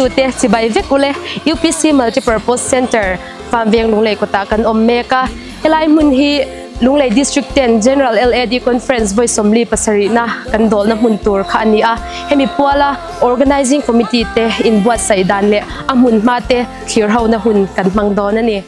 thlirtute chibai vek ule UPC Multipurpose Centre Famveng Lunglei kawtah kan awm mek a. Helai hmun hi Lunglei District ten General LAD Conference vawi 47na kan dawlna hmun tur kha a ni a. Hemi puala Organizing Committee te inbuatsaih dan leh a hmun hma te thlir hona hun kan hmang dawn a ni.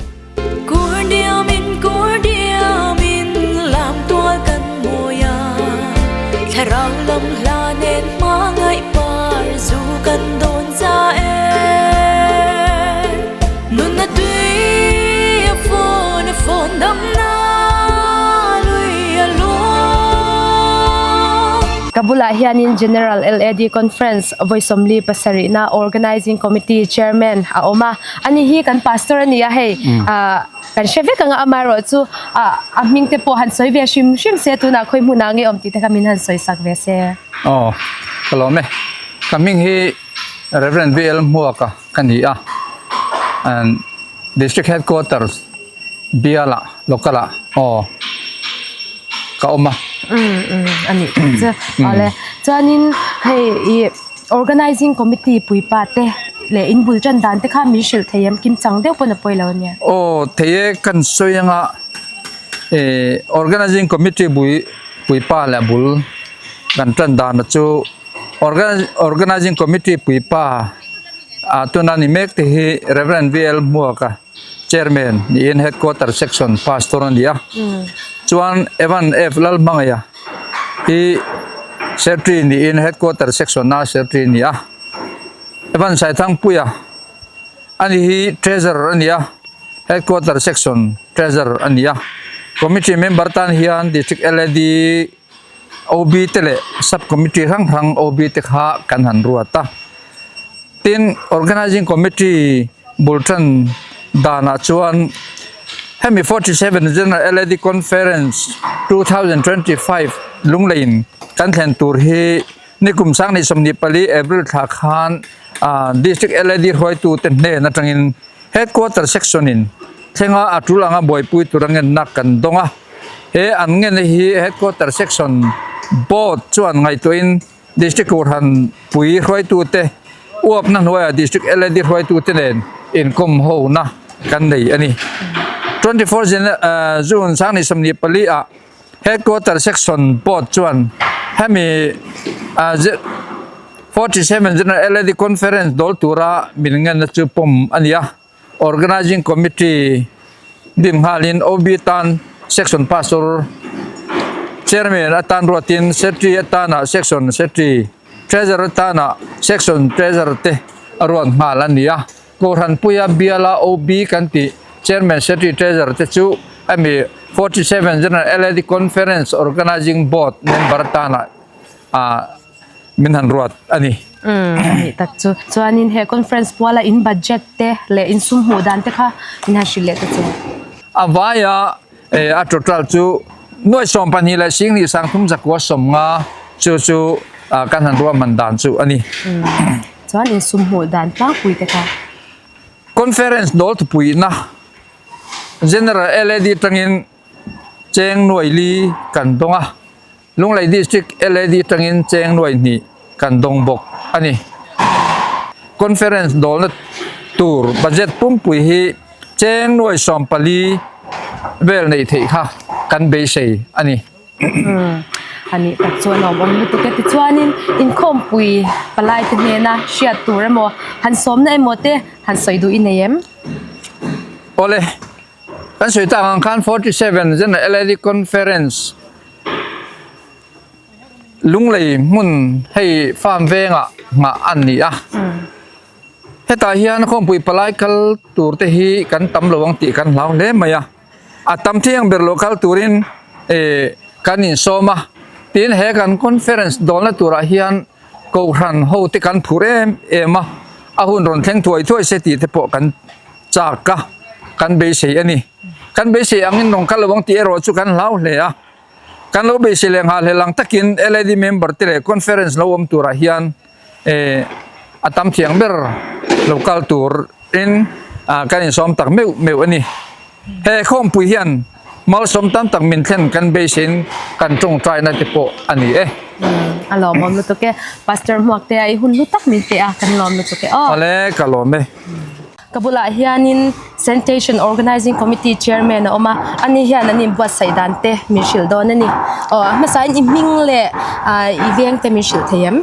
Ka bulah hianin General LAD Conference vawi 47na Organizing Committee Chairman a awm a. Ani hi kan pastor a ni a hei kan hre vek ang a amaherawh chu a hming te pawh han sawi ve hrim hrim se tunah khawi hmunah nge awm tih te kha min han sawi sak ve se. Aw ka lawm e. Ka hming hi Reverend VL Hmuaka ka ni a and District Headquarters bialah local ah aw ka awm a. Umm umm a nih chu awle chuanin hei ih. Organizing Committee puipa te leh in bul tan dan te kha min hrilh thei em? Kim chang deuh pawn a pawi lo ania. Aw thei e, kan sawi anga eh Organizing Committee bui puipa leh bul kan tan dan chu Organizing Committee puipa ah tuna ni mek te hi Rev VL Hmuaka Chairman niin Headquarter Section Pastor a ni a, chuan Evan F Lalhmangaia hi Secretary niin Headquarter Section a Secretary a ni a, Evan Saithangpuia a ni hi Treasurer a ni a, Headquarter Section Treasurer a ni a, Committee member tan hian District LAD OB te leh Sub Committee hrang hrang OB te kha kan han ruat a. Tin, Organizing Committee bul tan danah chuan hemi 47 General LAD Conference 2025 Lungleiin kan thlen tur hi nikum sang ni 24 April thla khan District LAD hruaitute hnen atangin Headquarter Section in thlenga a tul anga buaipui tur a ngenna kan dawng a. He an ngenna hi Headquarter Section Board chuan ngaihtuahin District Kohhran pui hruaitute uapna hnuaiah District LAD hruaitute nen inkawm hona kan nei a ni. 24 June 2024 ah Headquarter Section Board chuan hemi 47 General LAD Conference dawl tura min ngenna chu pawm a ni a. Organizing Committee dim nghalin OB tan Section Pastor Chairman atan ruatin Secretary atana Section Secretary, Treasurer atana Section Treasurer te a ruat nghal a ni a. Kohhran puia biala OB kan tih Chairman, Secretary, Treasurer te chu hemi 47 General LAD Conference Organizing Board member atana min han ruat a ni. Umm a nih tak chu. Chuanin he conference puala in budget te leh in sum hmuh dan te kha in han hrilh leh ta che. A vaia a total chu nuai 12 leh 10 sang 3 zakua 50 chu chu kan han ruahman dan chu a ni. Umm chuan in sum hmuh dan tlangpui te kha. Conference dawl thupuina General LAD tangin cheng nuai li kan dawng a. Lunglei District LAD atangin cheng nuai hnih kan dawng bawk a ni. Conference dawlna tur budget pumpui hi cheng nuai 14 vel neih theih kha kan beisei a ni. A nih tak chuan a awm lutuk e. Tichuanin inkhawmpui palai te hnena hriat tur emaw han sawmna emaw te han sawi duh i nei em? Awle. Kan sawi tak ang khan 47 General LAD Conference Lunglei hmun hei farm vengah nghah an ni a. Hetah hian khawmpui palai kal tur te hi kan tam lo ang tih kan hlau hle mai a. A tam thiang ber lo kal turin eh kan insawm a. Tin he kan conference dawlna turah hian Kohhran ho te kan phur em em a, a hun rawn thleng thuai thuai se tih te pawh kan chak a, kan beisei a ni. Kan beisei angin rawn kal lo ang tih erawh chu kan hlau hle a. Kan lo beisei leh nghah hlel ang takin LAD member te leh conference lo awm turah hian eh a tam thiang ber lo kal turin kan insawm tak meuh meuh a ni. He khawmpui hian malsawm tam tak min thlen kan beiseiin kan tawngtaina te pawh a ni e. A lawmawm lutuk e. Pastor Hmuaktea i hun hlu tak min pe a, kan lawm lutuk e aw. Awle, ka lawm e. Ka bulah hianin Sanitation Organising Committee Chairman a awm a, ani hian an inbuatsaih dan te min hrilh dawn a ni. Aw, a hmasain i hming leh i veng te min hrilh thei em?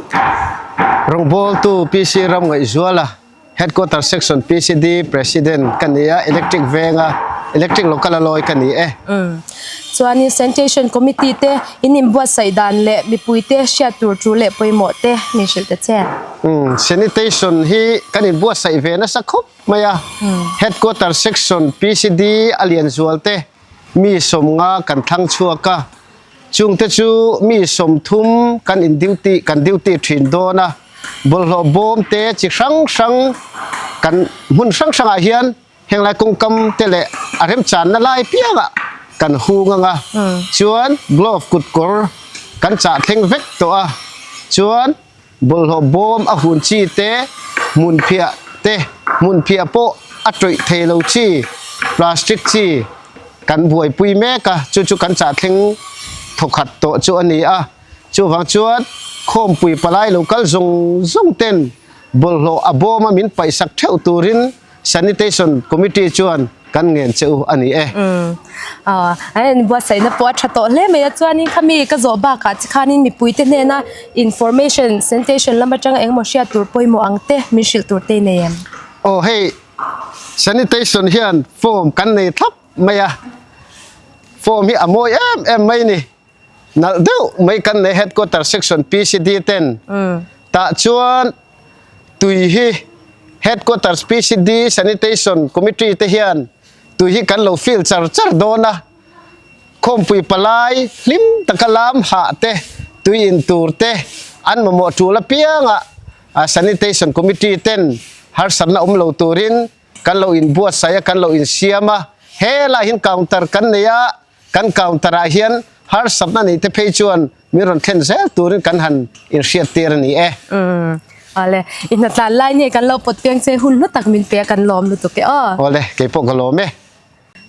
Rawngbawltu PC Ramngaihzuala, Headquarter Section PCD President ka ni a, Electric venga Electric Local a lawi ka ni e. Chuanin Sanitation Committee te in inbuatsaih dan leh mipuite hriat tur thu leh pawimawh te min hrilh ta che. Umm Sanitation hi kan inbuatsaih ve nasa khawp mai a, Headquarter Section PCD a lian zual te mi sawmnga kan thlang chhuak a, Chungte chu mi 30 kan in duty kan duty thin dawn a, bawlhhlawh bawm te chi hrang hrang kan hmun hrang hrangah hian henglai kawngkam te leh a remchanna lai piangah kan hung ang a, chuan glove kutkawr kan chah thleng vek tawh a, chuan bawlhhlawh bawm a hun chi te, hmunphiah te, hmunphiah pawh a tawih thei lo chi, plastic chi kan buaipui mek a, chu chu kan chah thleng thawkhat tawh chu a ni a. Chuvang chuan khawmpui palai lo kal zawng zawng ten bawlhhlawh a bawm a min paihsak theuh turin Sanitation Committee chuan kan ngen che u a ni e. Umm a en buatsaihna pawh a tha tawh hle mai a, chuanin khami ka zawh bakah che khanin mipuite hnena information sanitation lam atanga engemaw hriat tur pawimawh ang te min hrilh tur te i nei em? Aw hei sanitation hian form kan nei thlap mai a, form hi a mawi em em mai ni. Nalh deuh mai kan nei headquarter section PCD ten tah chuan tui hi headquarters PCD sanitation committee te hian tui hi kan lo fill char char dawn a, khawmpui palai hlim taka lam hah te tui in tur te an mamawh tul apiangah sanitation committee ten harsatna awm lo turin kan lo inbuatsaih a kan lo insiam a, helaiah hian counter kan nei a. Kan counter ah hian harsatna nei te phei chuan min rawn thlen zel turin kan han inhriat tir a ni e. Umm awle, i hnatlan lai nge kan lo pawt piang che hun hlu tak min pe a kan lawm lutuk e aw. Awle, kei pawh ka lawm e.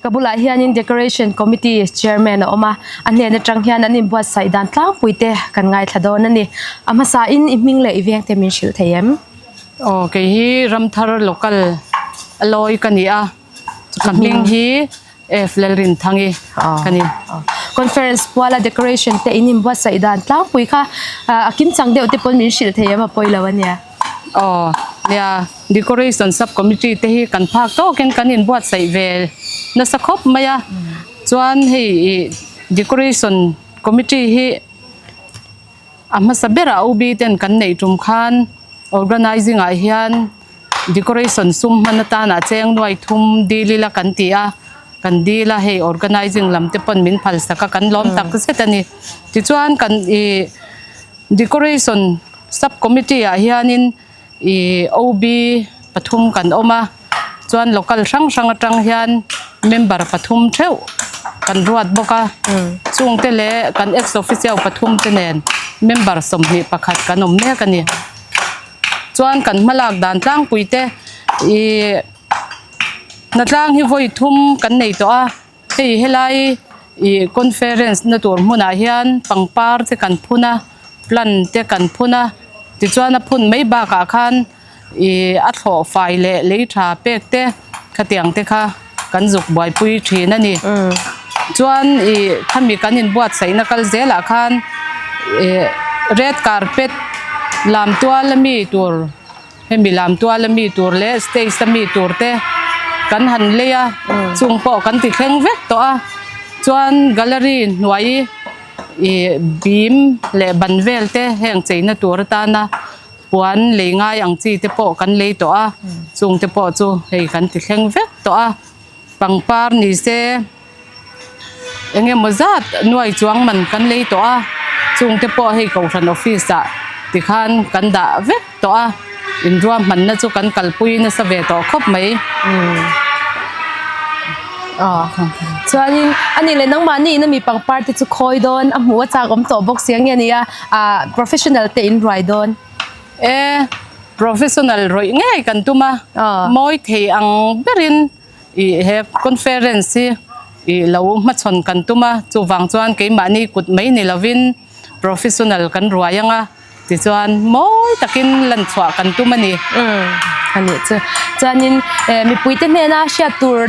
Ka bulah hianin Decoration Committee Chairman a awm a, a hnen atang hian an inbuatsaih dan tlangpui te kan ngaithla dawn a ni. A hmasa in i hming leh i veng te min hrilh thei em? Aw, kei hi Ramthar Local a lawi ka ni a. Ka hming hi F Lalrinthangi ka ni. Conference puala decoration te in inbuatsaih dan tlangpui kha a kimchang deuh te pawn min hrilh thei em a pawi lo a nia. Aw nia decoration sub committee te hi kan phak tawkin kan inbuatsaih ve nasa khawp mai a chuan hei ih decoration committee hi A hmasa berah OB ten kan neih tum khan organising ah hian decoration sum hman atana cheng nuai thum dil ila kan ti a, kan dil a hei organising lam te pawn min phal sak a kan lawm tak zet a ni. Tichuan kan ih decoration sub committee ah hianin ih OB pathum kan awm a, chuan local hrang hrang atang hian member pathum theuh kan ruat bawk a, chungte leh kan ex officio pathum te nen member 21 kan awm mek a ni. Chuan kan hmalak dan tlangpui te ih hnatlang hi vawi thum kan nei tawh a, hei helai ih conference na tur hmunah hian pangpar te kan phun a, plant te kan phun a, tichuan a phun mai bakah khan Ih a thlawh fai leh lei tha pek te khatiang te kha kan zuk buaipui thin a ni. Chuan ih khami kan inbuatsaihna kal zelah khan ih red carpet lam tual a mi tur hemi lam tual a mi tur leh stage a mi tur te kan han lei a chung pawh kan ti thleng vek tawh a. Chuan gallery hnuai ih bim leh ban vel te heng cheina tur atana Puan lei ngai ang chi te pawh kan lei tawh a, chung te pawh chu hei kan ti thleng vek tawh a, pangpar ni se eng emaw zat nuai chuang man kan lei tawh a, chung te pawh hei kohhran office ah tikhan kan dah vek tawh a, inruahmanna chu kan kalpui nasa ve tawh khawp mai. Chuanin a nih leh nangmahni in ami pangpar te chu khawi dawn a hmuh a chak awm tawh bawk si ang nge nia ah professional te in ruai dawn. E professional rawih ngei kan tum a mawi thei ang berin ih he conference hi ih lo hmachhawn kan tum a chuvang chuan keimahni kut mai ni lovin. professional kan ruai anga tichuan mawi takin lan chhuah kan tum a ni. Umm a nih chu. Chuanin mipui te hnena hriat tur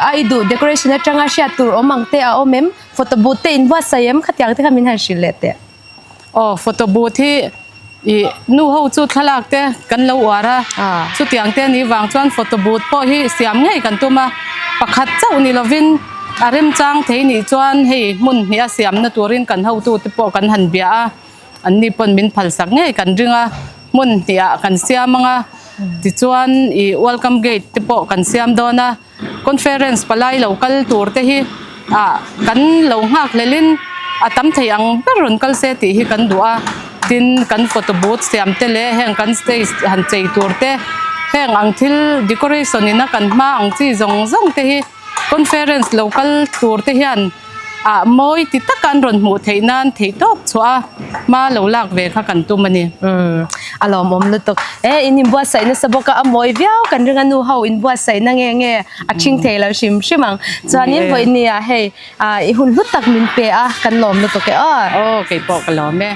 a i duh decoration atanga hriat tur awm ang te a awm em? Photo booth te in buatsaih em? Khatiang te kha min han hrilh leh teh. Aw photo booth hi ih nu ho chu thlalak te kan lo uar a, chutiang te anih vang chuan photo booth pawh hi siam ngei kan tum a, pakhat chauh ni lovin a remchang thei nih chuan hei hmun hnih a siamna turin kan hotu te pawh kan han bia a, anni pawn min phalsak ngei kan ring a, hmun hnih ah kan siam ang a, tichuan ih welcome gate te pawh kan siam dawn a. Conference palai lo kal tur te hi ah kan lo nghak hlel in a tam thei ang ber rawn kal se tih hi kan duh a, tin kan photo booth siam te leh heng kan stage han chei tur te heng ang thil decoration in a kan hma ang chi zawng zawng te hi conference lo kal tur te hian ah mawi ti taka an rawn hmuh theih nan theih tawp chhuah a hma lo lak ve kha kan tum a ni. Umm a lawmawm lutuk e in inbuatsaih nasa bawk a a mawi viau kan ring a nu ho inbuatsaih na nge nge a thing thei lo hrim hrim ang chuanin vawiin ah hei ah i hun hlu tak min pe a kan lawm lutuk e aw. Aw keipawh ka lawm e.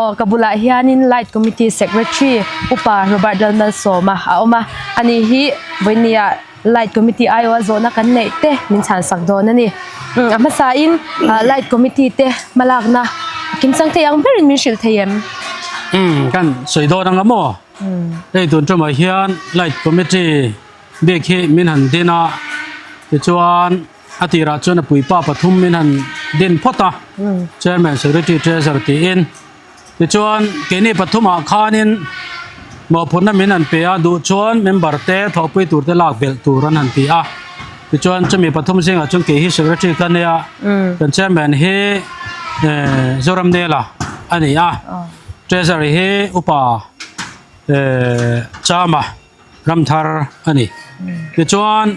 Aw ka bulah hianin Light Committee Secretary Upa Robert Lalmalsawma a awm a, ani hi vawinia Light Committee aiawha zawhna kan neih te min chhansak dawn a ni. A hmasain Light Committee te hmalakna kimchang thei ang berin min hrilh thei em? Umm kan sawi dawn anga maw? Hei tun tumah hian Light Committee bik hi min han din a, tichuan A tirah chuan a puipa pathum min han din phawt a, Chairman, Secretary, Treasurer tiin. Tichuan, keini pathumah khanin mawhphurhna min han pe a, duh chuan member te thawhpui tur te lak belh tur an han ti a. Tichuan, chumi pathum zingah chuan kei hi Secretary ka nia, kan Chairman hi Zoram Nela a ni a, Treasurer hi Upa Chama. Ramthar a ni. Tichuan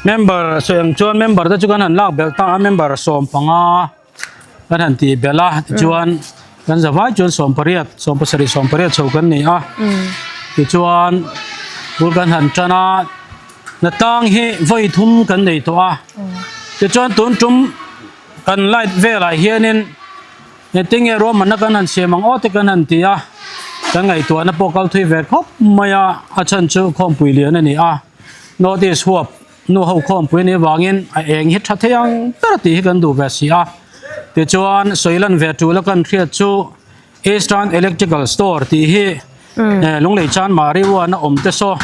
member sawi ang chuan member te chu kan han lak belh ta a member 15 kan han tih belh a tichuan kan zavai chuan 18 17 18 chho kan ni a tichuan bul kan han tan a natlang hi vawi thum kan nei tawh a tichuan tun tum kan light velah hianin Engtin nge ruahmanna kan han siam ang aw te kan han ti a, kan ngaihtuahna pawh kal thui ve khawp mai a, a chhan chu khawmpui lian a ni a, North East huap nu ho khawmpui a nih avangin a eng hi tha thei ang ber tih hi kan duh ve si a. Tichuan sawilan ve tul a kan hriat chu Eastern Electrical Store tih hi Lunglei chan Marijuana awm te saw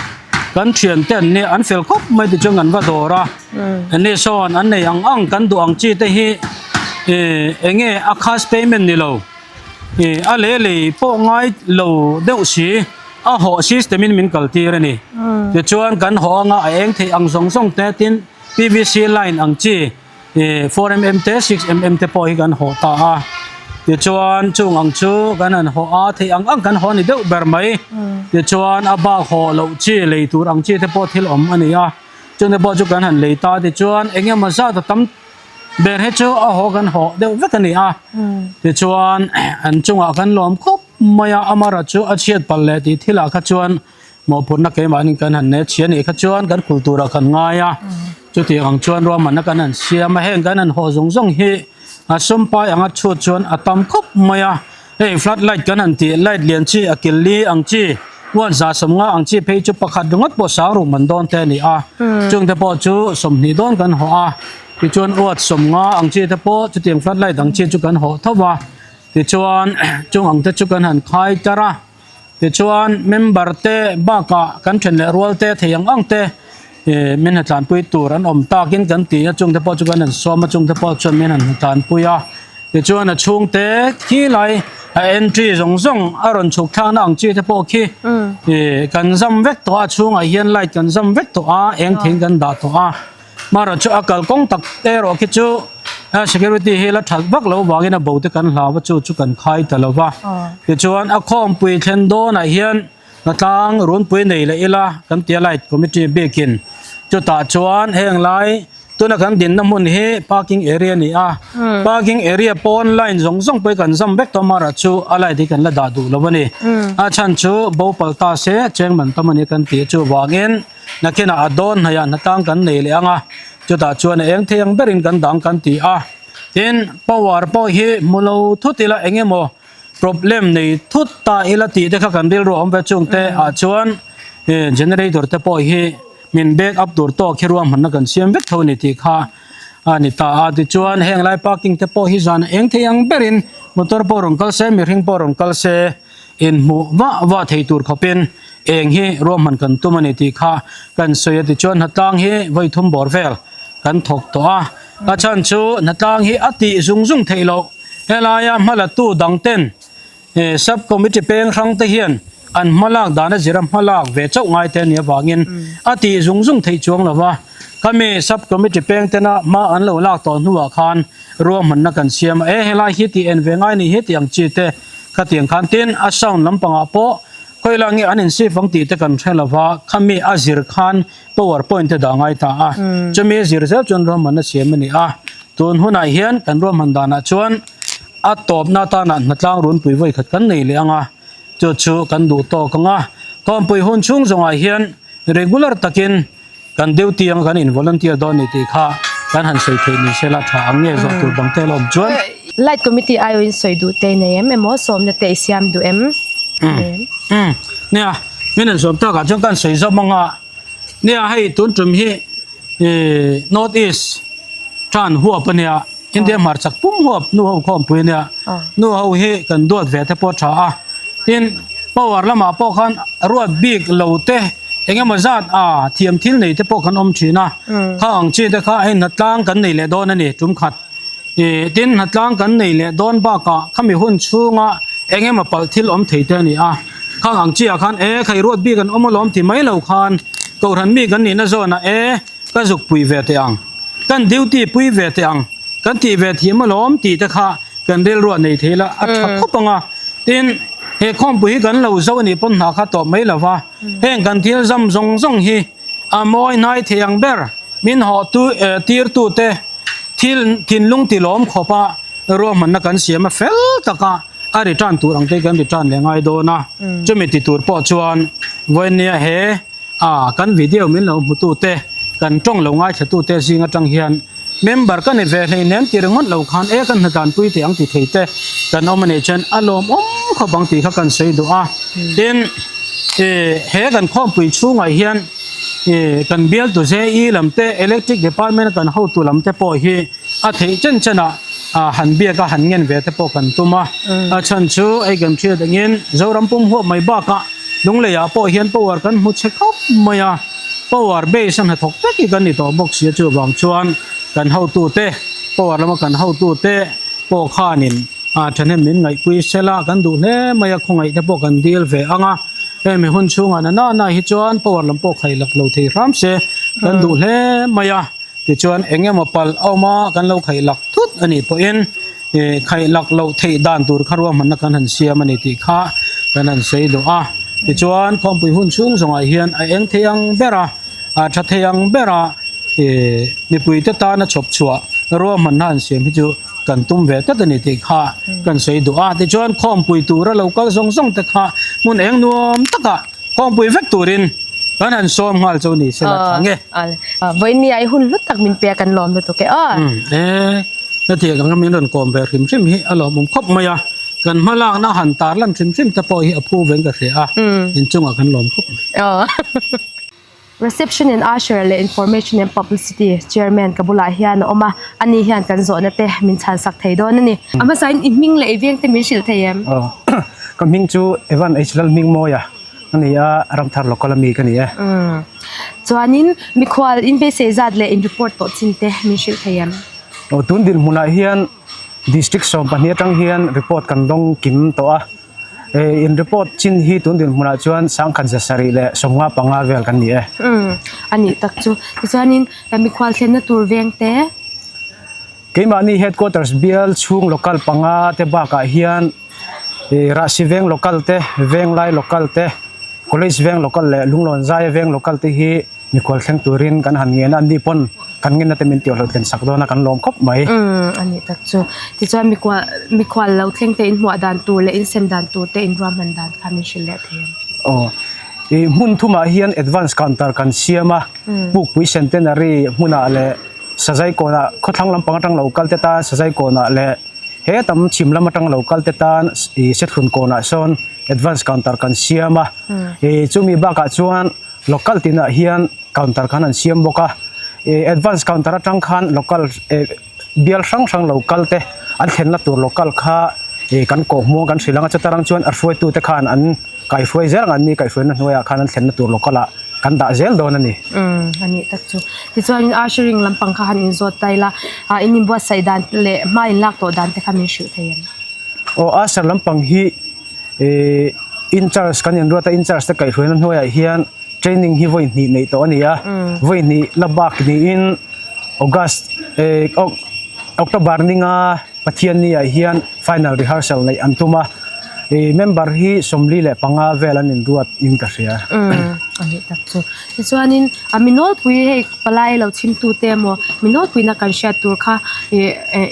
kan thian te an nia an fel khawp mai tichuan kan va dawr a anni sawn an nei ang ang kan duh ang chi te hi eng nge a cash payment ni lo a lei lei pawh ngai lo deuh si a hawh system in min kal tir a ni tichuan kan hawh anga a eng theih ang zawng zawng te tin PVC line ang chi 4mm te 6mm te pawh hi kan hawh ta a tichuan chung ang chu kan han hawh a theih ang ang kan hawh a ni deuh ber mai tichuan a bak hawh loh chi lei tur ang chi te pawh thil awm a ni a chungte pawh chu kan han lei ta tichuan eng emaw zat a tam ber hi chu a haw kan hawh deuh vek a ni a tichuan an chungah kan lawm khawp mai a amaherawhchu chu a chhiat palh leh tih thilah kha chuan Mawhphurhna keimahni kan han nei chhia nih kha chuan kan khul turah kan ngai a, chutiang ang chuan ruahmanna kan han siam a, heng kan han haw zawng zawng hi a sumpai anga chhut chuan a tam khawp mai a, hei flood light kan han tih light lian chi a kil li ang chi uan 150 ang chi phei chu pakhat ringawt pawh sang ruk man dawn te a ni a, chungte pawh chu 20 dawn kan hawh a, tichuan uat 50 ang chi te pawh chutiang flood light ang chi chu kan hawh tho va, tichuan chung ang te chu kan han khai tar a. Tichuan member te bakah kan then leh rual te thei ang ang te min hnatlanpui tur an awm takin kan ti a, chungte pawh chu kan han sawm a, chungte pawh chuan min han hnatlanpui a. Tichuan a chhungte khi lai a entry zawng zawng a rawn chhuk thlakna ang chi te pawh khi kan zam vek tawh a, a chhungah hian light kan zam vek tawh a, eng thing kan dah tawh a. Hmara chu a kalkawng tak erawh khi chu security hi la that vak loh vangin a bo te kan hlau a chu chu kan khai ta lo va. Tichuan a khawmpui thlen dawnah hian hnatlang runpui nei leh ila kan tia light committee bikin chutah chuan heng lai tuna kan dinna hmun hi parking area a ni a, parking area pawn line zawng zawng pawh hi kan zam vek tawh hmara chu a light hi kan la dah duh lo a ni. A chhan chu bo pal ta se cheng man tam a ni kan tih chuvangin. Nakinah a dawn hnaiah hnatang kan nei leh ang a, chutah chuan a eng thei ang berin kan dang kan ti a. Tin, power pawh hi hmu lo thut ila eng emaw problem nei thut ta ila tih te kha kan rilru a awm ve chungte ah chuan generator te pawh hi min back up tur tawk hi ruahmanna kan siam vek tho a ni tih kha a ni ta a. Tichuan heng lai parking te pawh hi zan eng thei ang berin motor pawh rawn kal se mihring pawh rawn kal se inhmuh vah vah thei tur khawpin eng hi ruahman kan tum a ni tih kha kan sawi a. Tichuan hnatlang hi vawi thum bawr vel kan thawk tawh a, a chhan chu hnatlang hi a tih zung zung theih loh. Helaia hmalatu dang ten Sub Committee peng hrang te hian an hmalak dan a zira hmalak ve chauh ngai te a nih avangin a tih zung zung theih chuang lo va. Khami Sub Committee peng tena hma an lo lak tawh hnuah khan ruahmanna kan siam a, e helai hi tih en ve ngai ni hi tih ang chi te khatiang khan tin a sound lampangah pawh Khawilai nge an insip ang tih te kan hre lo va, khami a zir khan power point te dah ngai ta a, chumi a zir zel chuan ruahmanna siam a ni a. Tun hunah hian kan ruahman danah chuan a tawpna atana hnatlang runpui vawi khat kan nei leh ang a, chu chu kan duh tawk ang a. Khawmpui hun chhung zawngah hian regular takin kan duty anga kan in volunteer dawn ni tih kha kan han sawi theih ni se la tha ang nge zawh tur dang te a la awm chuan. Light committee aiawhin sawi duh te nei em emaw sawmna te i siam duh em? Umm nia min han sawm takah chuan kan sawi zawm anga nia hei tun tum hi North East tan huap ania India hmarchak pum huap nu ho khawmpui ania nu ho hi kan duat ve te pawh a tha a tin power lamah pawh khan ruat bik lo te eng emaw zat a thiam thil nei te pawh kan awm thin a kha ang chi te kha hei hnatlang kan nei leh dawn a ni tum khat ih tin hnatlang kan nei leh dawn bakah khami hun chhunga eng emaw palh thil awm thei te a ni a khang ang chi ah khan e khai ruat bik an awm alawm ti mai lo khan kohhran mi kan nihna zawnah e ka zuk pui ve teh ang. Kan duty pui ve teh ang, kan tih ve thiam alawm tih te kha kan rilruah nei thei la a tha khawp ang a. Tin, he khawmpui hi kan lo zo a nih pawn hna kha tawp mai lo va, heng kan thil zam zawng zawng hi a mawi hnai thei ang ber, min hawh tu tir tu te thil thinlung ti lawm khawp a ruahmanna kan siam a fel tak a, a return tur ang te hi kan return leh ngai dawn a, chumi ti tur pawh chuan vawinia he. A, kan video min lo hmutute, kan tawng lo ngaithlatute zing atang hian member ka ni ve hleinem ti ringawt lo khan e kan hnatanpui teh ang ti thei te kan awm a nih chuan a lawmawm khawp ang tih kha kan sawi duh a. Tin, e, he kan khawmpui chhungah hian e, kan bialtu JE lam te, Electric Department a kan hotu lam te pawh hi a theih chen chen ah han biak a han ngen ve te pawh kan tum a, a chhan chu hei kan hriat angin Zoram pum huap mai bakah Lunglei ah pawh hian power kan hmu chhe khawp mai a, power base a hnathawk vek hi kan ni tawh bawk si a chuvang chuan kan hotu te power lama kan hotu te pawh khanin thahnem min ngaihpui sela kan duh hle mai a khawngaih te pawh kan dil ve ang a, hemi hun chhungah na na hi chuan power lam pawh khaih lak lo thei hram se kan duh hle mai a. Tichuan eng emaw palh a awm a, kan lo khaih lak thut a nih pawhin ih khaih lak loh theih dan tur kha ruahmanna kan han siam a ni tih kha kan han sawi duh a. Tichuan khawmpui hun chhung zawngah hian a eng thei ang ber a, a tha thei ang ber a ih mipuite tana chhawp chhuah ruahmanna han siam hi chu kan tum ve tlat a ni tih kha kan sawi duh a. Tichuan khawmpui tura lo kal zawng zawng te kha hmun eng nuam takah Kawngpui vek turin kan han sawm nghal chu ni se la tha nge. Vawiin i hun hlu tak min pek an lawm lutuk e aw. E, hetiang anga min rawn kawm ve hrim hrim hi a lawmawm khawp mai a, kan hma lakna han tar lan hrim hrim te pawh hi a phu veng ka hria a, inchungah kan lawm khawp mai. Reception and Usher leh Information and Publicity Chairman ka bulah hian a awm a, ani hian kan zawhna te min chhan sak thei dawn a ni. A hmasain i hming leh i veng te min hrilh thei em? Aw, ka hming chu Evan H Lalhmingmawia a ni a, Ramthar Local ami ka ni e. Chuanin mikhual in beisei zat leh in report tawh chin te min hrilh thei em? Aw, tun dinhmunah hian District 12 atang hian report kan dawng kim tawh a. In report chin hi tun dinhmunah chuan sangkhat 755 vel kan ni e. Umm a nih tak chu. Tichuanin mikhual thlenna tur veng te. Keimahni headquarters bial chhung local panga te bakah hian Rahsi veng local te, Venglai local te, College veng local leh Lunglawn Zaia veng local te hi Mikhual thleng turin kan han ngen a, anni pawn kan ngenna te min tih hlawh tlen sak dawn a, kan lawm khawp mai. Umm a nih tak chu. Tichuan mikhual mikhual lo thleng te in hmuah dan tur leh in sem dan tur te in ruahman dan kha min hrilh leh thei em? Aw, i hmun thumah hian advance counter kan siam a, Pukpui Centenary hmunah leh. Sazai kawnah khawthlang lampang atang lo kal te tan Sazai kawnah leh he tam chhim lam atang lo kal te tan ih Sethlun kawnah sawn advance counter kan siam a ih chumi bakah chuan local tinah hian counter khan an siam bawk a ih advance counter atang khan local eh bial hrang hrang lo kal te an thlenna tur local kha ih kan kawh hmuh kan hrilh ang a chuta rang chuan a hruaitu te khan an kaihruai zel ang an ni kaihhruaina hnuaiah khan an thlenna tur local ah kan dah zel dawn a ni. Umm a nih tak chu. Tichuanin ushering lampang kha han inzawt ta ila ah in inbuatsaih dan leh hma in lak tawh dan te kha min hrilh thei em? Aw usher lampang hi ih in charge kan inruat a in charge te kaihhruaina hnuaiah hian training hi vawi hnih neih tawh a ni a vawi hnih la bak niin August eh October ninga Pathianni ah hian final rehearsal neih an tum a ih member hi 45 vel an inruat in ka hria. Umm a nih tak chu. Tichuanin a mi nawlpui hei palai lo chhim tu te emaw mi nawlpuina kan hriat tur kha ih eh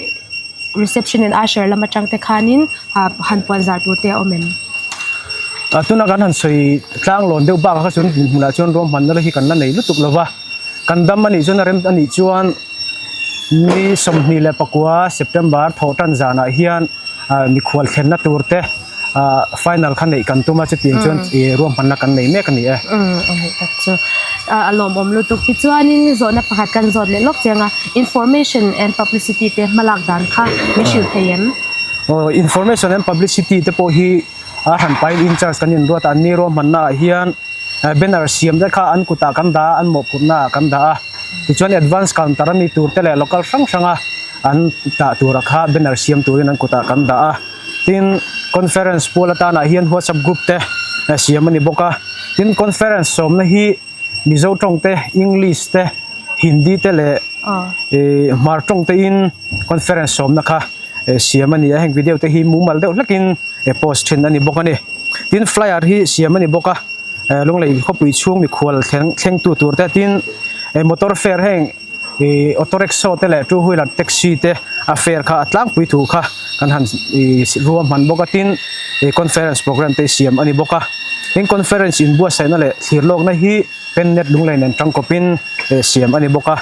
reception and usher lam atang te khanin ah han puan zar tur te a awm em? A tuna kan han sawi tlang lawn deuh bakah kha chuan hmunah chuan ruahmanna la hi kan la nei lutuk lova kan dam anih chuan a rem anih chuan Ni 29 September thawh tan zanah hian mikhual thlenna tur te final kha neih kan tum a chutiang chuan ruahmanna kan nei mek a ni e. A nih tak chu a lawmawm lutuk. Tichuanin zawhna pakhat kan zawt leh lawk chiang a, information and publicity te hmalak dan kha min hrilh thei em? Aw information and publicity te pawh hi a hran pahin in charge kan inruat a, an ni ruahmanna ah hian Banner siam te kha an kutah kan dah a, an mawhphurhna ah kan dah a. Tichuan advance counter a mi tur te leh local hrang hranga an dah tura kha banner siam turin an kutah kan dah a. Tin, conference pual atanah hian whatsapp group te siam a ni bawk a. Tin, conference sawmna hi Mizo tawng te, English te, Hindi te leh Hmar tawng tein conference sawmna kha siam a ni a. Heng video te hi mumal deuh hlekin post thin a ni bawk a ni. Tin flyer hi siam a ni bawk a, Lunglei khawpui chhung mikhual thleng thlengtu tur te tin motor fare heng ih auto rickshaw te leh two wheeler taxi te a fare kha a tlangpui thu kha kan han ih ruahman bawk a tin ih conference program te siam a ni bawk a tin conference inbuatsaihna leh thlir lawkna hi pennet Lunglei nen tangkawpin siam a ni bawk a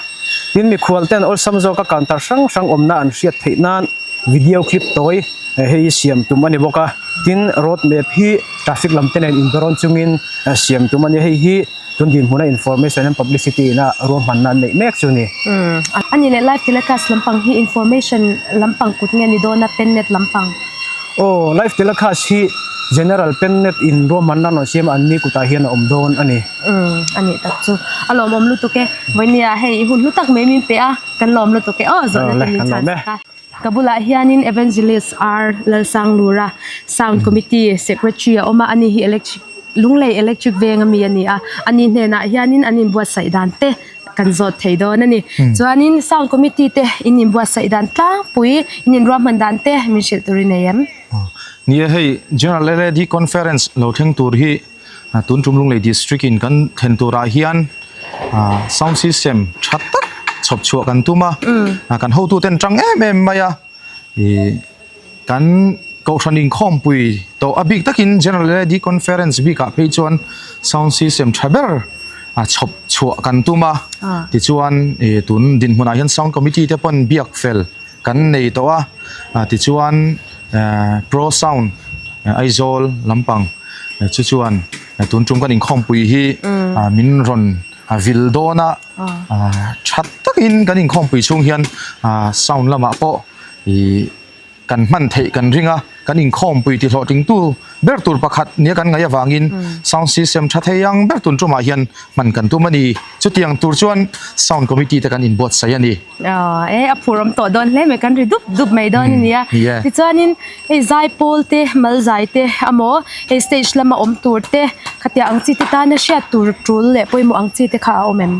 tin mikhual ten awlsam zawka counter hrang hrang awmna an hriat theih nan. Video clip tawi hei hi siam tum a ni bawk a, tin road map hi traffic lam te nen inberawn chungin siam tum a ni. Hei hi tun dinhmuna information and publicity ina ruahmanna an neih mek chu a ni. A nih leh live telecast lampang hi information lampang kut nge ni dawn a pennet lampang? Aw, live telecast hi general pennet in ruahmanna an rawn siam a, an ni kutah hian a awm dawn a ni. A nih tak chu a lawmawm lutuk e. Vawinia hei i hun hlu tak mai min pe a. Kan lawm lutuk e aw zawhna te min chhan sak a. Ka bulah hianin Evangelist R Lalsanglura Sound Committee Secretary a awm a, ani hi Electric Lunglei Electric veng ami a ni a, ani hnenah hianin an inbuatsaih dan te kan zawt thei dawn a ni. Chuanin Sound Committee te in inbuatsaih dan tlangpui, in inruahman dan te min hrilh tur i nei em? Ni e hei General LAD Conference lo thleng tur hi Tun tum Lunglei District in kan thlen turah hian sound system tha tak chhawp chhuah kan tum a, kan hotu ten tang em em mai a, ih kan kohhran inkhawmpui tawh a bik takin General Lady Conference bikah phei chuan sound system tha ber chhawp chhuah kan tum a, tichuan ih tun dinhmunah hian sound committee te pawn biak fel kan nei tawh a tichuan pro sound Aizawl lampang chu chuan tun tum kan inkhawmpui hi min rawn vil dawn a tha takin kan inkhawmpui chhung hian sound lamah pawh ih kan hman theih kan ring a kan inkhawmpui ti hlawhtlingtu ber tur pakhat nia kan ngaih avangin sound system tha thei ang ber tun tumah hian hman kan tum a ni chutiang tur chuan sound committee te kan inbuatsaih a ni. Aw e a phur awm tawh dawn hle mai kan ri dup dup mai dawn a nia tichuanin hei zai pawl te mal zai te amaw hei stage lama awm tur te khatiang ang chi te tana hriat tur tul leh pawimawh ang chi te kha a awm em?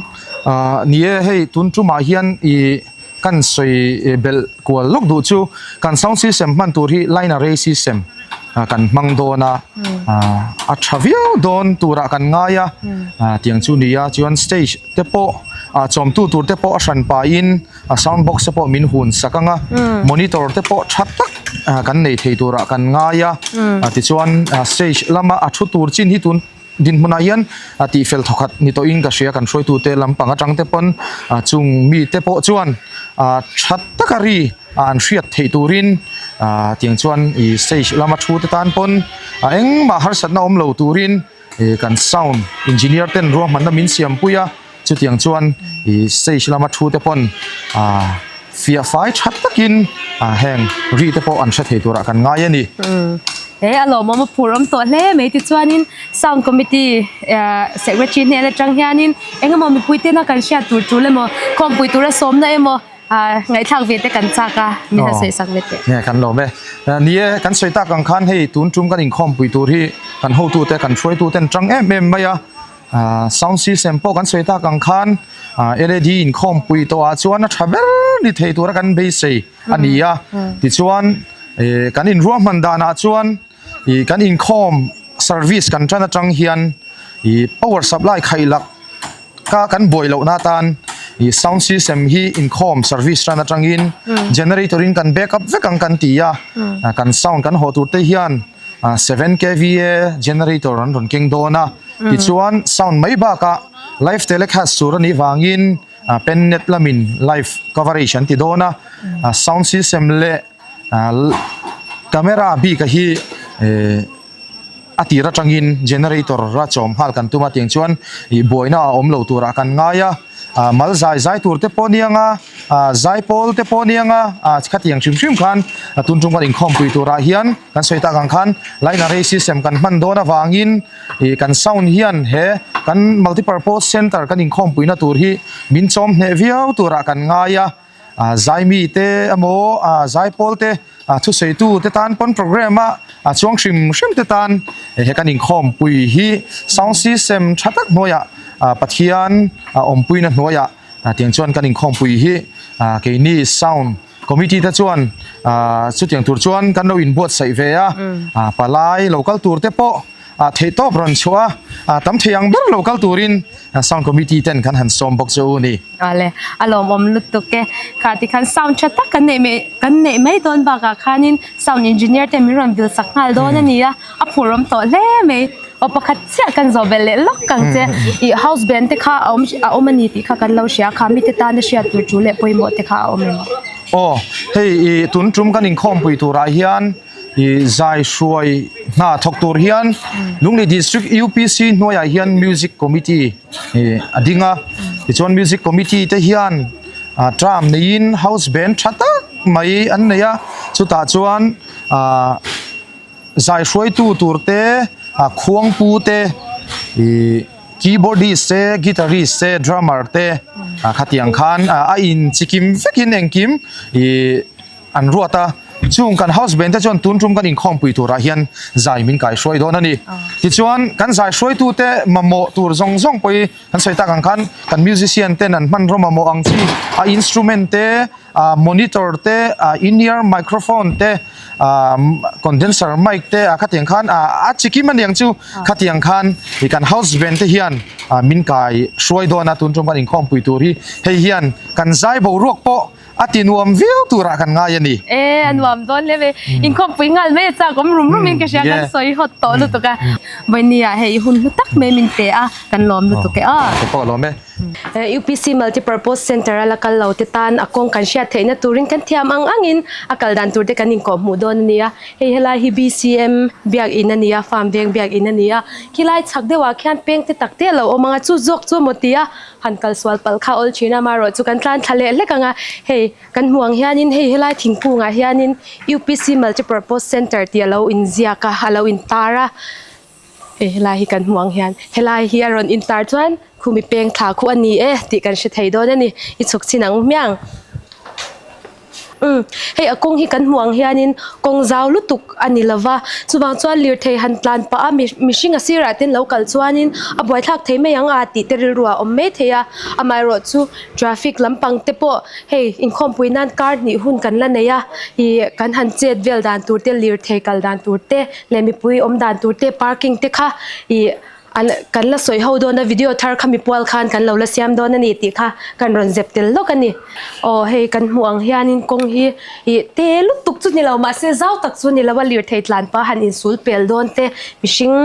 Ahh ni e hei tun tumah hian ih kan sawi belh kual lawk duh chu kan sound system hman tur hi line array system kan hmang dawn a a tha viau dawn turah kan ngai a tiang chu ni a chuan stage te pawh ah chawmtu tur te pawh a hran pahin a sound box te pawh min hun sak ang a monitor te pawh tha tak ah kan nei thei turah kan ngai a ah tichuan ah stage lama a thu tur chin hi tun. dinhmunah hian a tihfel thawkhat ni tawhin ka hria kan hruaitute lampang atang te pawn chung mite pawh chuan tha taka ri an hriat theih turin tiang chuan ih stage lama thu te tan pawn engmah harsatna awm lo turin ih kan sound engineer ten ruahmanna min siam pui a chutiang chuan ih stage lama thu te pawn ah fiah fai tha takin ah heng ri te pawh an hre thei turah kan ngai a ni. He a lawmawm a phur awm tawh hle mai tichuanin sound committee ah secretary hnen atang hianin engemaw mipui tena kan hriat tur tul emaw khawmpui tura sawmna emaw ah ngaihthlak ve te kan chak a min han sawi sak ve teh. Nge kan lawm e. Ni e kan sawi tak ang khan hei tun tum kan inkhawmpui tur hi kan hotute kan hruaituten tang em em mai a. Sound system pawh kan sawi tak ang khan led inkhawmpui tawh ah chuan a tha ber ni thei tura kan beisei a ni a tichuan kan inruahman danah chuan ih kan inkhawm service kan tan atang hian ih power supply khaih lak ka kan buai lohna atan ih sound system hi inkhawm service tan atangin generator in kan back up vek ang kan ti a kan sound kan haw tur te hian. 7 kva generator an rawn keng dawn a tichuan sound mai bakah live telecast tur anih vangin pen net lamin live coverage an ti dawn a sound system leh camera bik a hi a tir atangin generator a chawm nghal kan tum a tiang chuan ih buaina a awm lo turah kan ngai a. Ah mal zai zai tur te pawh aniang a ah zai pawl te pawh aniang a ah khatiang hrim hrim khan a tun tum kan inkhawmpui turah hian kan sawi tak ang khan line array system kan hman dawn avangin ih kan sound hian he kan multipurpose center kan inkhawmpuina tur hi min chawm hneh viau turah kan ngai a. Ah zaimi te emaw ah zaipawl te ah thusawitu te tan pawn program a ah chuang hrim hrim te tan he kan inkhawmpui hi sound system tha tak hnuaiah ah Pathian ah awmpuina hnuaiah ah tiang chuan kan inkhawmpui hi ah keini sound committee te chuan ah chutiang tur chuan kan lo inbuatsaih ve a ah palai lo kal tur te pawh ah theih tawp rawn chhuah a ah tam thei ang ber lo kal turin sound committee ten kan han sawm bawk che u a ni. Ale, a lawmawm lutuk e. Kha tikhan sound tha tak kan neih mai kan neih mai dawn bakah khanin sound engineer te min rawn vil sak nghal dawn a ni a, a phur awm tawh hle mai. Aw pakhat chiah kan zawh belh leh lawk ang che. Ih house band te kha a awm a awm a ni tih kha kan lo hria a, kha mite tana hriat tur chu leh pawimawh te kha a awm em? Aw, hei ih tun tum kan inkhawmpui turah hian ih zai hruai hna thawk tur hian Lunglei District UPC hnuaiah hian Music Committee ih a ding a tichuan music committee te hian ah tram neiin house band tha tak mai an nei a chutah chuan ah zai hruaitu tur te ah khuangpu te ih keyboardist te guitarist te drummer te ah khatiang khan ah a in chikim vekin engkim ih. An ruat a, chung kan house band te chuan tun tum kan inkhawmpui turah hian zai min kai hruai dawn a ni. Tichuan kan zai hruaitute mamawh tur zawng zawng pawh hi kan sawi tak ang khan kan musician ten an hmanraw mamawh ang chi a instrument te, a monitor te, a in-ear microphone te, a condenser mic te a khatiang khan a chikim a niang chu khatiang khan ih kan house band te hian min kai hruai dawn a tun tum kan inkhawmpui tur hi hei hian kan zai boruak pawh A ti nuam viau turah kan ngai a ni. E, a nuam dawn hle mai. Inkhawmpui nghal mai a chak awm rum rum in ka hria kan sawi hawt tawh lutuk a. Vawinia hei i hun hlu tak mai min pe a, kan lawm lutuk e aw. Ka pawh lawm e. UPC Multipurpose Centre a la kal lo te tan a kawng kan hriat theihna turin kan thiam ang angin a kal dan tur te kan inkawh hmuh dawn a nia. Hei helai hi BCM biakinn a ni a, Farm veng biakinn a ni a. Khilai chhak deuhah khian peng te tak te a lo awm ang a, chu zawk chu maw tia Han kal sual palh kha awl thin a, amaherawh chu kan tlan thla leh hlek ang a, hei kan hmuh ang hianin hei helai thingkungah hianin UPC Multipurpose Centre tih a lo inziak a, a lo intar a, hei helai hi kan hmuh ang hian helai hi a rawn intar chuan khumi peng thla khu a ni e tih kan hre thei dawn a ni, i chhuk chin ang hmiang. Umm hei a kawng hi kan hmuh ang hianin kawng zau lutuk a ni lova chuvang chuan lirthei han tlan pah a mihring a sirah ten lo kal chuanin a buaithlak thei mai ang a tih te rilru ah a awm mai thei a amaherawh chu traffic lampang te pawh hei inkhawmpui nan kar hnih hun kan la nei a ih kan han chet vel dan tur te lirthei kal dan tur te leh mipui awm dan tur te parking te kha ih. An kan la sawi ho dawn a video thar kha mi pual khan kan lo la siam dawn a ni tih kha kan rawn zep tel lawk a ni. Aw hei kan hmuh ang hianin kawng hi ih te lutuk chu ni lo mahse zau tak chu ni lo a lirthei tlan pah han insul pel dawn te mihring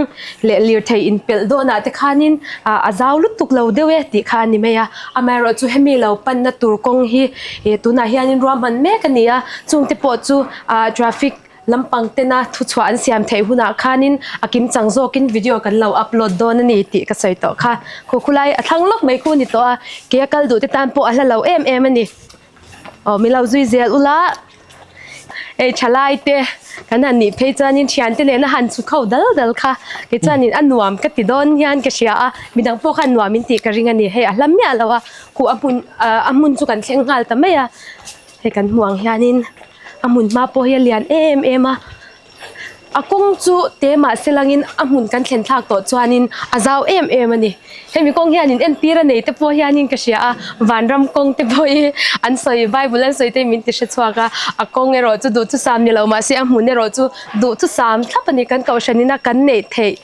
leh lirthei inpelh dawnah te khanin ah a zau lutuk lo deuh e tih kha a ni mai a. Amaherawhchu hemi lo panna tur kawng hi ih tunah hianin ruahman mek a ni a chungte pawh chu ah traffic Lampang tena thuchhuah an siam theih hunah khanin a kimchang zawkin video kan lo upload dawn a ni tih ka sawi tawh kha. Khu khulai a thlang lawk mai khu ni tawh a, kei a kal duh te tan pawh a hla lo em em a ni. Aw mi lo zui zel ula, hei thalai te kan han nih phei chuanin thian te nena han chhuk ho dal dal kha kei chuanin a nuam ka ti dawn hian ka hria a, midang pawh khan nuam in tih ka ring a ni. Hei a hla miah lo a, khu a hmun a hmun chu kan thleng nghal ta mai a. Hei kan hmuh ang hianin a hmun hma pawh hi a lian em em a a kawng chu te mahse langin a hmun kan thlen thlak tawh chuanin a zau em em a ni hemi kawng hianin entir a nei te pawh hianin ka hria a vanram kawng te pawh hi an sawi bible an sawi te min ti hre chhuak a a kawng erawh chu duhthusam ni lo mahse a hmun erawh chu duhthusam thlap a ni kan kohhran ina kan neih theih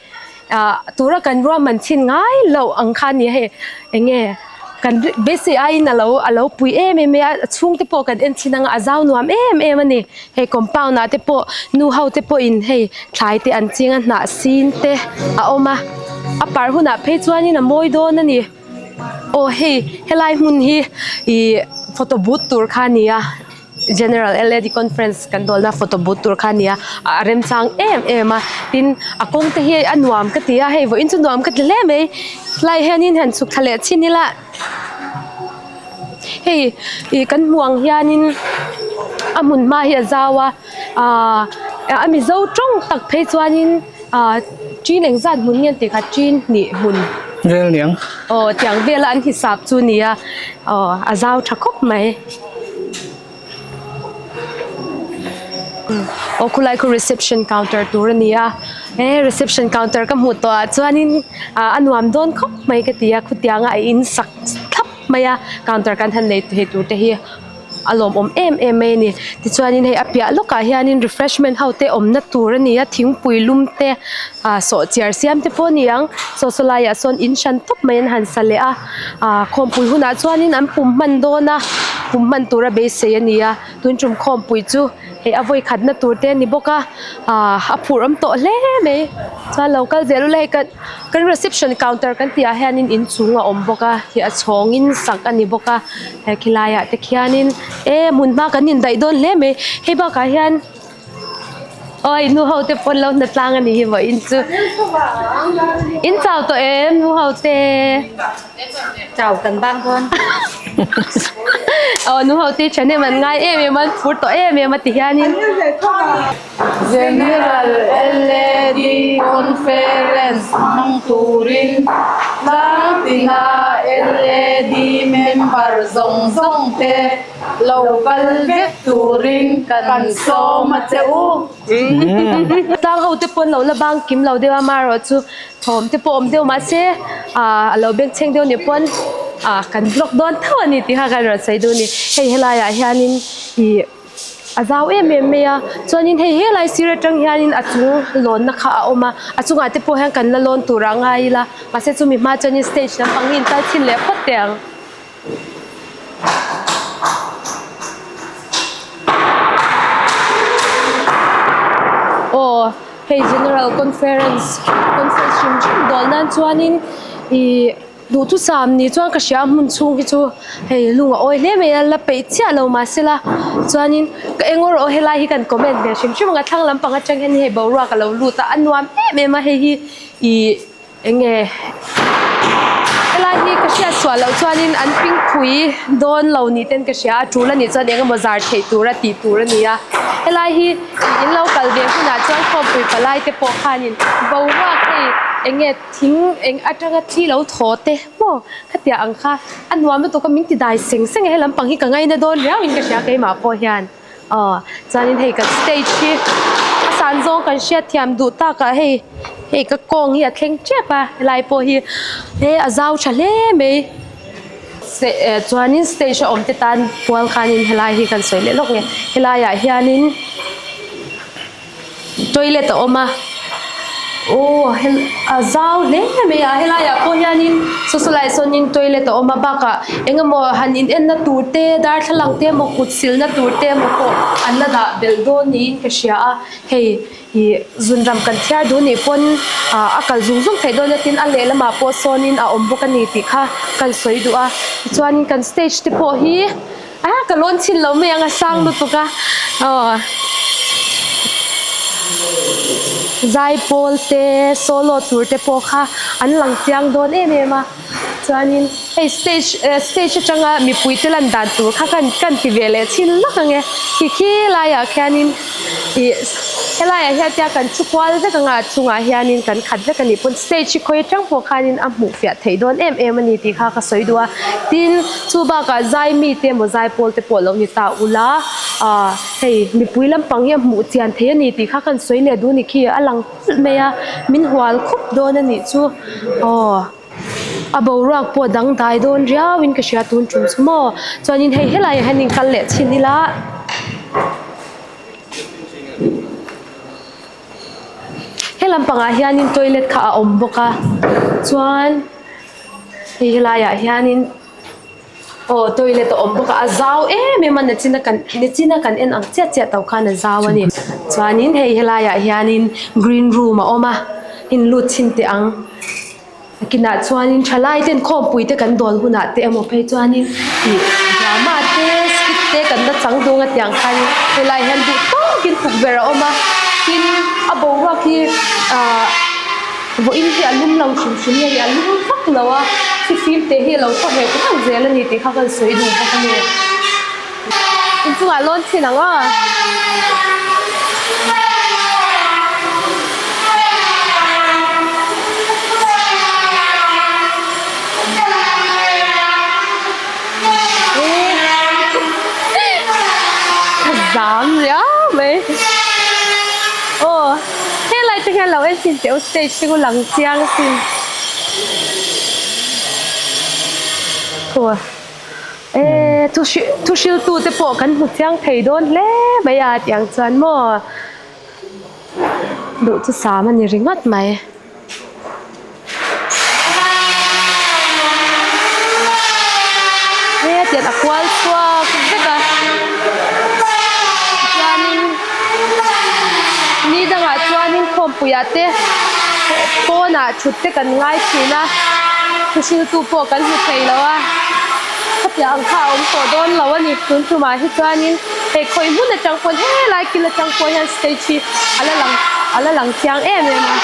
ah tura kan ruahman chhin ngai loh ang kha a ni a hei eng nge kan beisei aiin a lo a lo pui em em mai a a chhungte pawh kan en thin ang a a zau nuam em em a ni hei compound ah te pawh nu ho te pawhin hei thlai te an ching a hnah sin te a awm a a par hunah phei chuanin a mawi dawn a ni aw hei helai hmun hi ih photo booth tur kha a ni a. General LAD conference kan dawlna photo booth tur kha a ni a a remchang em em a tin a kawng te hi a nuam ka ti a hei vawiin chu nuam ka ti hle mai helai hianin han chhuk thla leh chhin ila hei ih kan hmuh ang hianin a hmun hma hi a zau a ahh a mizo tawng tak phei chuanin ahh ṭin engzat hmun nge an tih kha ṭin hnih hmun Vel niang. Aw tiang vela an hisap chu a ni a aw a zau tha khawp mai. Aw khulai khu reception counter tur a ni a he reception counter ka hmuh tawh ah chuanin ah a nuam dawn khawp mai ka ti a khutianga a in sak thlap mai a counter kan han nei thei tur te hi a lawmawm em em mai a ni tichuanin hei a piah lawkah hianin refreshment ho te awmna tur a ni a thingpui lum te ah sawhchiar siam te pawh a ni ang saw saw laiah sawn in hran tawp mai an han sa leh a ah khawmpui hunah chuanin an pum hman dawn a pum hman tura beisei a ni a tun tum khawmpui chu hei a vawi khatna tur te a ni bawk a ah a phur awm tawh hle mai chuan lo kal zel ula hei kan kan reception counter kan tih ah hianin inchung a awm bawk a hi a chhawngin sak a ni bawk a he khilaiah te khianin e hmun hma kan indaih dawn hle mai hei bakah hian awi nu ho te pawn lo hna tlang a ni hi vawiin chu in chau tawh em nu ho te chau kan bang dawn aw nu ho te thahnem an ngai em em a an phur tawh em em a ti hianin General LAD Conference hmang turin tlangtina LAD member zawng zawng te lo kal vek turin kan sawm a che u. Tlang ho te pawn lo la bang kim lo deuh a amaherawh chu thawm te pawh awm deuh mahse ah a lo bengchheng deuh ni pawn ah kan vlog dawn tho a ni tih kha kan rawn sawi duh a ni. Hei helaiah hianin ih. a zau em em mai a chuanin hei helai sir atang hianin a chung lawnna kha a awm a a chungah te pawh hian kan la lawn tur ah ngai ila mahse chumi hma chuanin stage lampang hi in kal chhin leh phawt teh ang. Aw hei general conference conference hrim hrim dawl nan chuanin ihh. Duhthusam ni chuan ka hria a hmun chhung hi chu hei lung a awi hle mai a la peih chiah lo mahsela chuanin ka eng erawh helai hi kan comment ve hrim hrim ang a thlang lampang atang hian hei boruak a lo lut a a nuam em em a hei hi ih eng nge helai hi ka hriat suah loh chuanin an pingpui dawn lo ni ten ka hria a tul a nih chuan eng emaw zar theih tura tih tur a ni a helai hi ih in lo kal ve hunah chuan khawmpui palai te pawh khanin boruak hei eng nge. Thing eng atanga thi lo thaw te maw khatiah ang kha a nuam lutuk a min ti dai seng seng a he lampang hi ka ngaina dawn riau in ka hria keimah pawh hian aw chuanin hei kan stage hi a san zawng kan hriat thiam duh takah hei hei ka kawng hi a thleng tep a helai pawh hi he a zau tha hle mai chuanin stage a awm te tan pual khanin helai hi kan sawi leh lawk nge helaiah hianin. Toilet a awm a. Aw hel a zau hle mai a helaiah pawh hianin saw saw laiah sawnin toilet a awm a bakah eng emaw han in enna tur te darthlalang te emaw kut silna tur te emaw pawh an la dah belh dawn niin ka hria a hei ih zunram kan thiar duh nih pawn ah a kal zung zung theih dawn a tin a lehlamah pawh sawnin a awm bawk a ni tih kha kan sawi duh a tichuanin kan stage te pawh hi. A ka lawn chhin lo mai ang a sang lutuk a aw zaipawl te solo tur te pawh kha an lang chiang dawn em em a chuanin hei stage eh stage atanga mipui te lan dan tur kha kan kan ti ve leh chhin lawk ang e khi khi laiah khianin ih helaiah hian tia kan thu kual vek anga a chungah hianin kan khat vek a nih pawn stage hi khawi atang pawh khanin a hmuh fiah theih dawn em em a ni tih kha ka sawi duh a tin chu bakah zai mite emaw zai pawl te pawh lo ni ta ula ah hei mipui lampang hi a hmuh chian thei a ni tih kha kan sawi leh duh ni khi a lang kulh mai a min hual khup dawn a nih chu aw a boruak pawh dangdai dawn riau in ka hria tun tum chu maw chuanin hei helaiah hian in kal leh chhin ila. He lampangah hianin toilet kha a awm bawk a chuan hei helaiah hianin aw toilet a awm bawk a a zau em em a nachina kan nachina kan en ang chiah chiah tawh khan a zau a ni chuanin hei helaiah hianin green room a awm a in lut chhin teh ang. Kinah chuanin thalai ten khawmpui te kan dawl hunah te emaw phei chuanin ih drama te skit te kan la chang dawn a tiang khanin helai hian duh tawkin tukverh a awm a tin a boruak hi ahh vawiin hi a lum lo hrim hrim nge ni a lum vak lo a thifim te hi a lo thaw heuh heuh zel a ni tih kha ka sawi duh bawk a ni. Inchungah lawn chhin ang aw. Zam riau mai. Aw helai te hian lo en chhin teh u stage te chu lang chiang sin. Aw. Eee thu hrilh thu hriltu te pawh kan hmu chiang thei dawn hle mai a tiang chuan maw duh chu sam a ni ringawt mai. He tiang a kual chhuak vek a chuanin ni dangah chuanin khawmpuiah te pawnah thut te kan ngai thin a thu hriltu pawh kan hmu thei lo a. Khatiang ang kha a awm tawh dawn lo a ni. Tun tumah hi chuanin hei khawi hmun atang pawn helai kil atang pawh hian stage hi a la lang a la lang chiang em em a.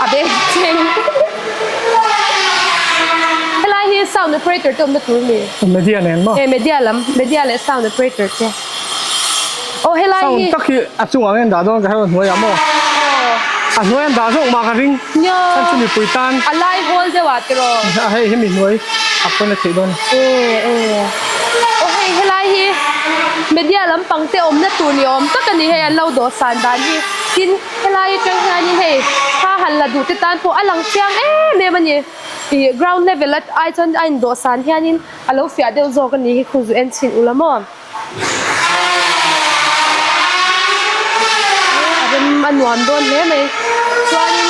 A beng cheng Helai hi sound operator te awmna tur mi? Media nen maw? E media lam, media leh sound operator te. Aw helai hi. Sound tak hi a chungah nge an dah dawn ka hre lo hnuaiah maw? Aw. A hnuai an dah zawk mah ka ring. Nia. Chhan chu mipui tan. A lai hawl deuh ah tiraw? A hei hemi hnuai a pawn a theih dawn. E e. Aw hei helai hi media lampang te awmna tur ni awm tak a ni hei an lo dawhsan dan hi. Tin helai atang hianin hei thla han la duh te tan pawh a lang chiang em em a ni. Ih ground level ai chuan a indawhsan hianin a lo fiah deuh zawk a ni hi khu zu en chhin ula maw. A rem a nuam dawn hle mai chuanin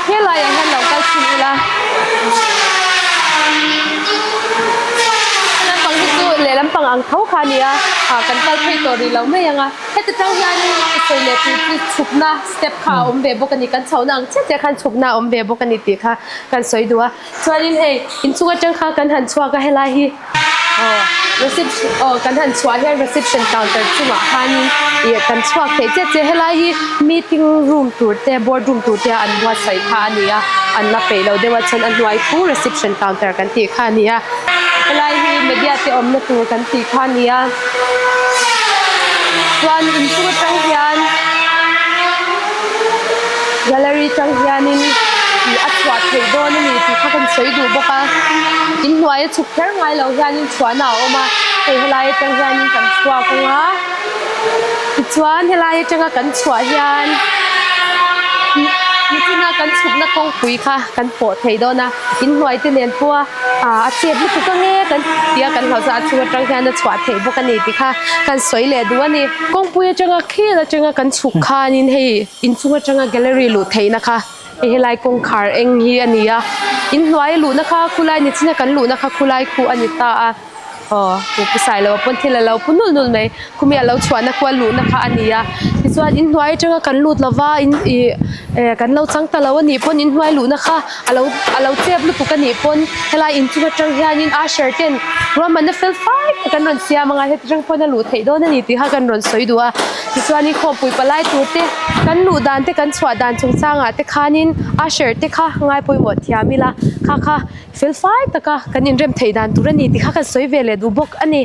helaiah hian lo kal chhin ila lampang hi chu lehlam pang ang tho kha a ni a ah kan kal phei tawh rih lo mai ang a heti tang hianin sawi leh tur chu chhukna step kha a awm ve bawk a ni kan chhohna ang chiah chiah khan chhukna a awm ve bawk a ni tih kha kan sawi duh a chuanin hei inchung atang kha kan han chhuak a helai hi aw reception aw kan han chhuah hian reception counter chungah khanin ih kan chhuak theih chiah chiah helai hi meeting room tur te board room tur te a an buatsaih kha a ni a an la peih lo deuh a chuan a hnuai khu reception counter kan tih kha a ni a helai hi media te awmna tur kan tih kha a ni a chuan inchung atang hian gallery tang hianin ih a chhuah theih dawn a ni tih kha kan sawi duh bawk a inhnuai a chhuk kher ngai lo hianin chhuahna a awm a hei helai atang hianin kan chhuak ang a tichuan helai atanga kan chhuah hian nichina kan chhukna kawngpui kha kan pawh thei dawn a inhnuai te nen pawh a. A chep lutuk ange kan tia kan hlauh chuan a chhung atang hian a chhuah theih bawk a ni tih kha kan sawi leh duh a ni. Kawngpui atanga khel atanga kan chhuk khanin hei inchung atanga gallery luh theihna kha hei helai kawngkhar eng hi a ni a, inhnuai luhna kha khulai nichina kan luhna kha khulai khu a ni ta a. Aw pu pu Sailo pawn thil a lo pu nulh nulh mai khumi a lo chhuahna khu a luhna kha a ni a tichuan inhnuai atanga kan lut lova in ih eh kan lo chang ta lo a nih pawn inhnuai luhna kha a lo a lo chep lutuk a nih pawn helai inchung atang hianin usher ten ruahmanna fel fai tak an rawn siam anga heti tang pawn a luh theih dawn a ni tih kha kan rawn sawi duh a tichuanin khawmpui palai tur te kan luh dan te kan chhuah dan chungchangah te khanin usher te kha ngai pawimawh thiam ila kha kha. Fel fai taka kan inrem theih dan tur a ni tih kha kan sawi ve leh duh bawk a ni.